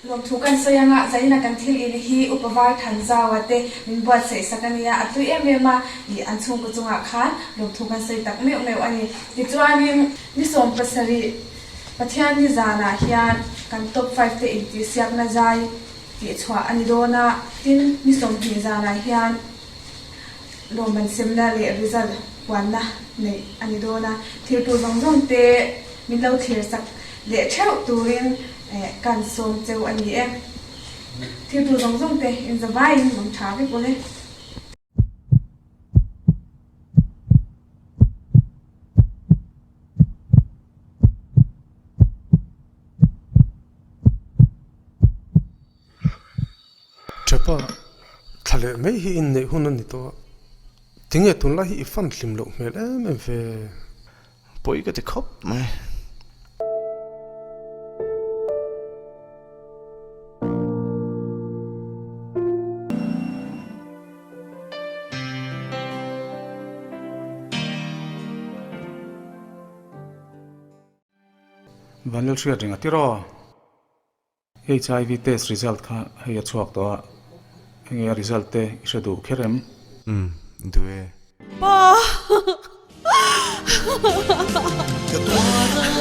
Lawmthu kan sawi anga zaina kan thil in hi Upa Var Thanzaua te min buatsaih sak a nia, a tlui em em a, ih an chhungkaw chungah khan lawmthu kan sawi tak meuh meuh a ni. Tichuanin ni 70 Pathianni zanah hian kan top five te intihsiakna zai tihchhuah a ni dawn a, tin ni 20 zanah hian Lawmman semna leh result puanna neih a ni dawn a, thil tur zawng zawng te min lo thlir sak leh theuh turin kan sawm cheu a ni e. Thil tur zawng zawng te inzavaiin mang tha vek ule.
Ṭhepa, thla leh mai hi inneih hun a ni tawh a, tinge tunlai hi i fan hlim loh hmel em em ve?
Pawi ka ti khawp mai.
Vanlalhriat ring a tiraw? HIV test result kha hei a chhuak tawh a, enge a result te i hre duh kher em?
Umm, duh e.
Pa!
Ka tuar a.